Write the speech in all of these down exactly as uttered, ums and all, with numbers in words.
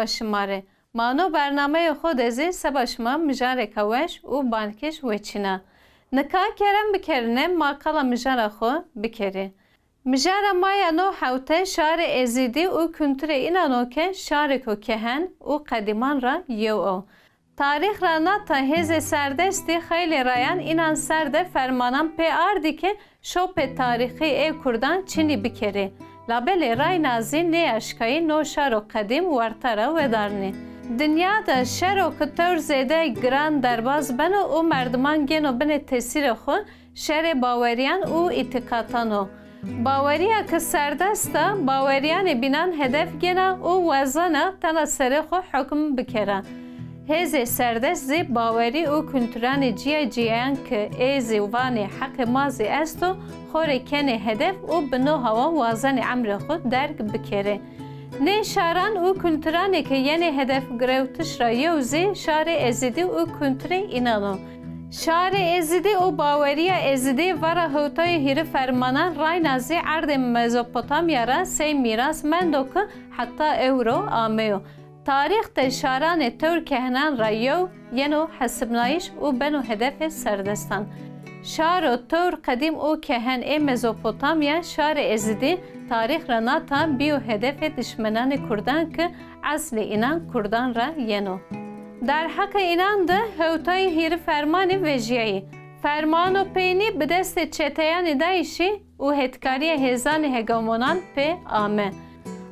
şima re. Ma no bernameya xwe de zî seba şima mijareke weş û balkêş weçîna. Nika kerem bikerine ma qala mijara xwe bikerî. Mijara ma ya no hewte şarê Êzidî û kulturê înan o ke şarêko kehen û qedîman ra yew o. Tarîx ra nata hêzê serdestî xeylê rayan înan ser de fermanan pê ardî ke şopê tarîxî ê kurdan çinî bikerê. Labelê rayna zî nêeşkayî no şaro qedîm werta ra wedarnê. Dinya de şero ki tewr zêde giran derbas beno û merdiman gêno binê tesîrê xwe, şerê baweriyan û îtîqatan o. Baweriya ki serdest a, baweriyanê bînan hedef gêna û wezana tena serê xwe hukm bikera. Hêzê serdest zî bawerî û kulturanê ciya ciyayan ki ê zî vanê heqê ma zî esto, xo rê kenê hedef û bi no hawa wazanê emrê xwe derg bikerê. Nê şaran û kulturanê ke yenê hedefgirewtiş ra yew zî şarê Êzidî û kulturê înan o. Şarê Êzidî û baweriya Êzidî vera hewtayê hîrî fermanan rayna zî erdê Mezopotamya ra sey mîras mendo ke heta ewro ameyo. Tarîx de şaranê tewr kehenan ra yew yeno hesibnayîş û beno hedefê serdestan. Şaro tewr qedîm û kehen ê Mezopotamya, şarê Êzidî, tarîx ra nata bîyo hedefê dişmenanê kurdan ki eslê înan kurdan ra yeno. Derheqê înan de hewtayê hîrî fermanê vejîyayî. Fermano peynî bi destê çeteyanê DAIŞî û hetkarîya hêzanê hegemonan pê ame.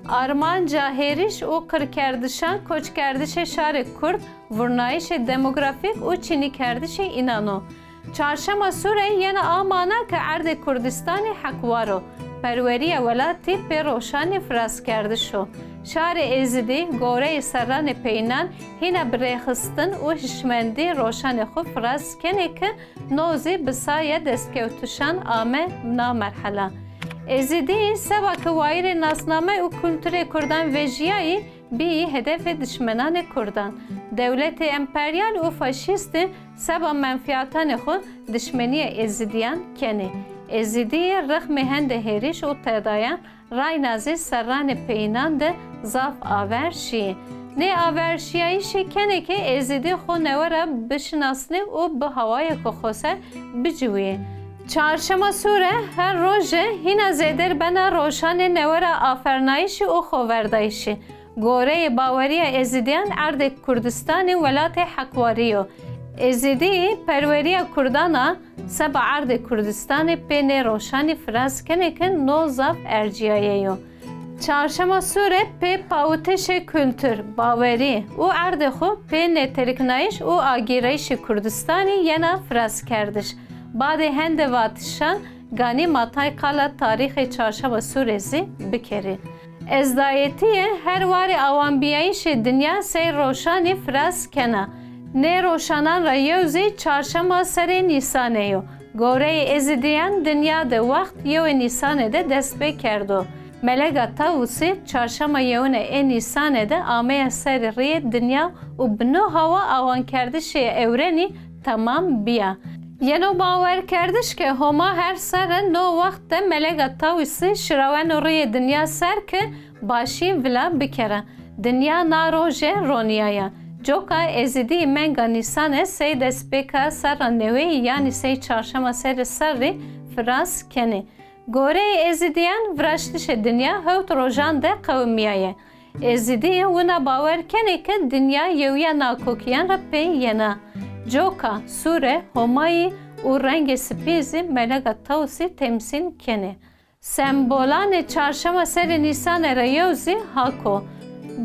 Armanca hêriş û qirkerdişan koçkerdişê şarê kurd, vurnayîşê demografîk û çinîkerdişê înan o. Çarşema Sûre yena a mana ke erdê Kurdistanê heqwar o, perweriya welatî pê roşanê firaskerdiş o. Şarê Êzidî, goreyê serranê peynan, hîna bi rêxistin û hişmendî roşanê xwe firas kenê ke no zî bi saya destkewtişan ame na merhela. Êzidî seba ke wayîrê nasname û kulturê kurdan vejîyayî, bîyî hedefê dişmenanê kurdan. Dewletê emperyal û faşîstî seba menfîatanê xwe dişmenîya Êzidîyan kenê. Êzidî rixmê hende hêrîş û tedayan rayna zî serranê peyînan de zaf aver şîyê. Nê aver şîyayîşî kenê ke Êzidî xwe newe ra bişinasnê û bi hawayêko xweser biciwiyê. Çarşema Sûre her roje hîna zêder bena roşanê newe ra afernayîşî û xoverdayîşî. Goreyê baweriya Êzidîyan erdê Kurdistanê welatê heqwarî yo. Êzidî perweriya kurdan a, seba erdê Kurdistanê pê nê roşanî firas kenê ke no zaf ercîyaye yo. Çarşema Sûre pê pawitişê kultur, bawerî û erdê xwe pê nêteriknayîş û agîrayîşê Kurdistanî yena firaskerdiş. Badê hende vatişan, ganî ma tay qala tarîxê Çarşema Sûre zî bikerî. Ezdayetiyê her warê awanbîyayîşê dinya sey roşanî firas kena. Nê roşanan ra yew zî çarşema serê Nîsanê yo. Goreyê Êzidîyan dinya de wext yewê Nîsanê de dest pê kerdo. Melega Tawusî çarşema yewine ê Nîsanê de ameya serê riyê dinya û bi no hawa awankerdişê ewrenî temam bîya. Yeno bawerkerdiş ke Homa her serre no wext de Melega Tawusî şiraweno riyê dinya ser ke başî vila bikere. Dinya na roje ronîyaya. Coka Êzidî menga Nîsanê sey destpêka serra neweyî yanî sey çarşema serê serrî firas kenê. Goreyê Êzidîyan viraştişê dinya hewt rojan de qewimîyaye. Êzidî wina bawer kenê ke dinya yewiya nakokîyan re pê yena. Coka, sûre, homayî û rengê spî zî Melega Tawusî temsîl kenê. Sembolanê çarşema serê Nîsanê re yew zî hak o.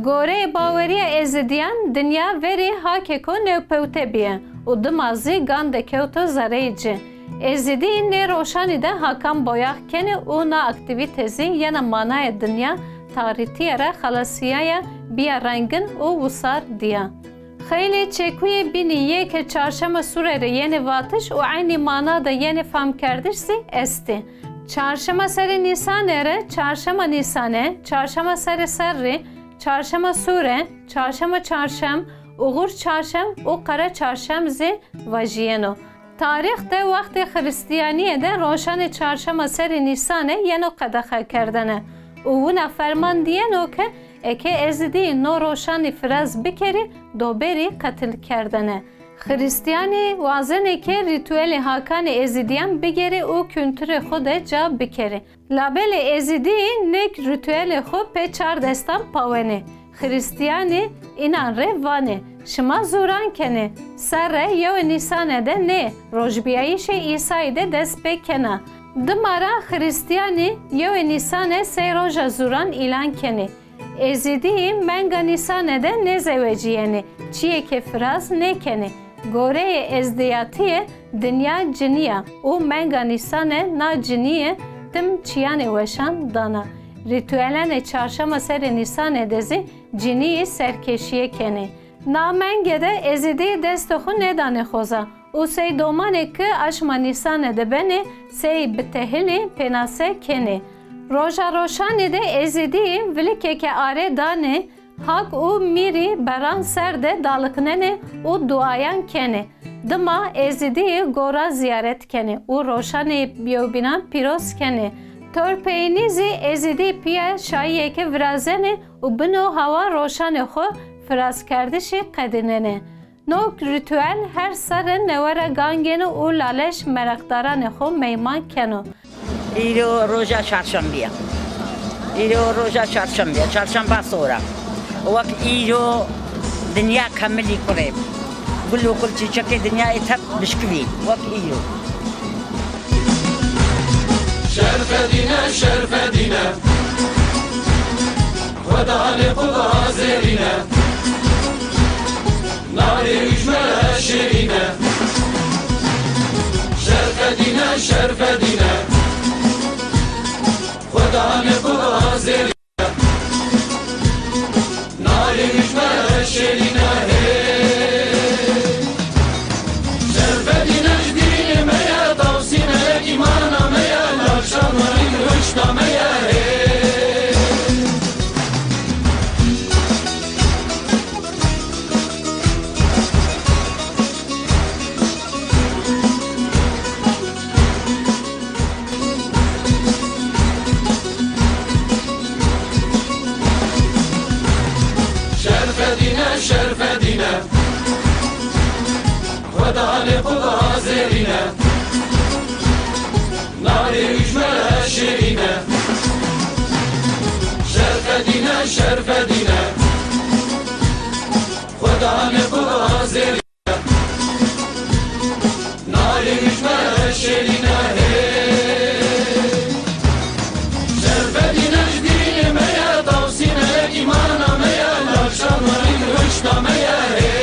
Goreyê baweriya Êzidîyan dinya verî hakêko newpewte bîye û dima zî gan de kewto zereyê ci. Êzidî nê roşanî de hakan boyax kenê û na aktîvîte zî yena manaya dinya tarîtîye re xelasîyaya bîya rengin û wisar dîya. Xeylê çekuyê bînî yê ke çarşema sûre re yenê vatiş û eynî mana de yenê famkerdiş zî estê. Çarşema serê Nîsanê re çarşema Nîsane, çarşema serê serrî, çarşema sûre, çarşema çarşem, uxur çarşem û qere çarşem zî vajîyeno. Tarîx de wextê xiristiyaniyê de roşanê çarşema serê Nîsanê yeno qedexekerdene û wina ferman diyeno ke Eke Êzidî no roşanî firaz bikerî, do berî qetilkerdene. Xirîstiyanî wazenê ke rîtuelê Hakanê Êzidîyan bigêrê û kulturê xo de ca bikerê. Labelê Êzidî nêk rîtuelê xo pê çar destan pawenê. Xirîstiyanî înan rê vanê, şima zûran kenê, serre yewê Nîsane de nê, rojbiyayîşê Îsayî de dest pê kena. Dima ra Xirîstiyanî yewê Nîsane sey roja zûran îlan kenê. Êzidî menga Nîsane de nêzewecîyenê, çiyêkê firaz nêkenê. Goreyê êzdiyatiyê dinya cinî ya û menga Nîsane na cinîyê tim çiyanê weşan dana. Rîtuelanê çarşema serê Nîsane de zî cinîyî serkêşiyê kenê. Na menge de Êzidî destê xo nêdanê xoza û sey domanê ki aşma Nîsane de benê, sey bitehilî pênase kenê. Roja roşanê de Êzidî vilikeke arê danê, Hak û mîrî beran ser de daliqnenê û duayan kenê. Dima Êzidî gora ziyaret kenê û roşanê yewbînan pîroz kenê. Torpeyînî zî Êzidî pîya şayiyeke virazenê û bino hawa roşanê xo firazkerdişî qedînenê. No rîtuel her serre newera gangêno û Laleş meraqdaranê xo meyman keno. Îro roja çarşembiye. Îro roja çarşembiye, çarşemba sora. Wek îro dinya kemilî kurê. Gul û gul çîçekê dinyayê tep bişkivî. Wek îro. Şerfedîne, şerfedîne. Xwedanê xwe hazirîne. Narê û ji me re şêrîne. Şerfedîne, şerfedîne. Xwedanê xwe hazirîne. Narê û ji me re şêrîne, hey. Şerfedîne ji dînê me ye, tawsîne ye, îmana me ye, laşa me rîn rişta me ye, hey. Şerfedîne, şerfedîne. Xwedanê xwe hazirîne. Narê û ji me re şêrîne. Şerfedîne, şerfedîne. Xwedanê xwe hazirîne. Narê û ji me re şêrîne, hey. Şerfedîne ji dînê me ye, tawsîne ye, îmana me ye, laşa me rîn rişta me ye, hey.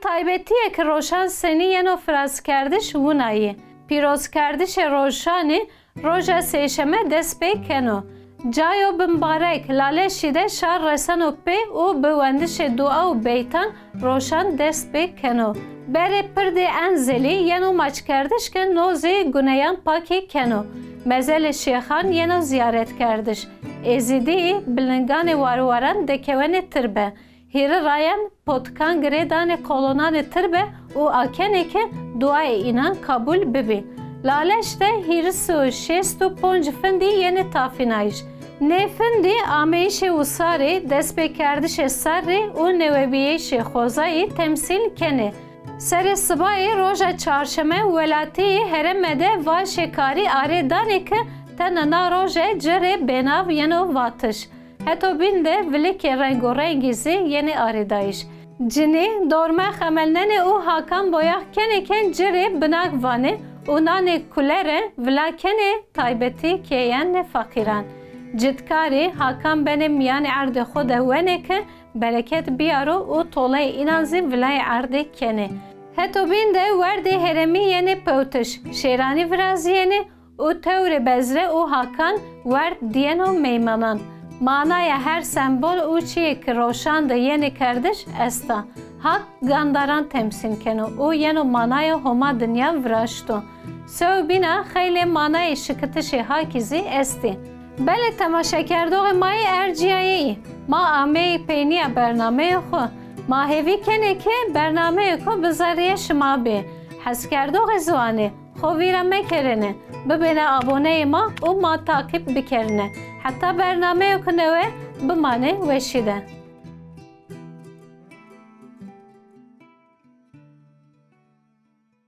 Taybetiyê ki roşan senî yeno firazkerdiş wina yî. Pîrozkerdişê roşanî roja sêşeme dest pê keno. Cayo bimbarek Laleşî de şar reseno pê û bi wendişê dua û beytan roşan dest pê keno. Berê pirdê en zelî yeno maçkerdiş ke no zî guneyan pakî keno. Mezelê şêxan yeno ziyaretkerdiş. Êzidî bi linganê warwaran dekewenê tirbe. Hîrirayan potikan girê danê kolonanê tirbe û akenê ke duayê înan kabûl bibî. Laleş de hîris û şêst û ponc findî yenê tafînayîş. Nê findî ameyişê wisarî, destpêkerdişê serrî û newebiyeyişê xwezayî temsîl kenê. Serê sibayê roja çarşeme welatî herême de vaşê karî arê danê ke tena na roje cirê bênav yeno vatiş. Heto bîn de vilikê rengorengî zî yenê arêdayîş. Cinî dorme xemelnenê û Hakan boyax kenê ke cirê binak vanê û nanê kulere vila kenê taybetî kêyenê feqîran. Cidkarî Hakan benê mîyanê erdê xo de wenê ke bereket biyaro û toleyê înan zî vilayê erdê kenê. Heto bîn de werdê herêmî yenê pewtiş, şêranî virazîyenê û tewrê Bezre û Hakan werd diyeno meymanan. Manaya her sembol û çiyê ki roşan de yenê kerdiş esta. Hak gandaran temsîl keno û yeno manaya Homa dinya viraşto. Sewbîna xeylê manayê şikitişê Hakî zî estî. Belê temaşekerdoxê ma yê erciyayeyî, ma ameyî peynîya bernameyê xo. Ma hêvî kenê ke bernameyê ku bi zerriyê şima bê. Hezkerdoxê ziwanê, xo vîra mekerine, bibêne aboneyê ma û ma takip bikerine. Heta bernameyê ku newe bimane weşî de.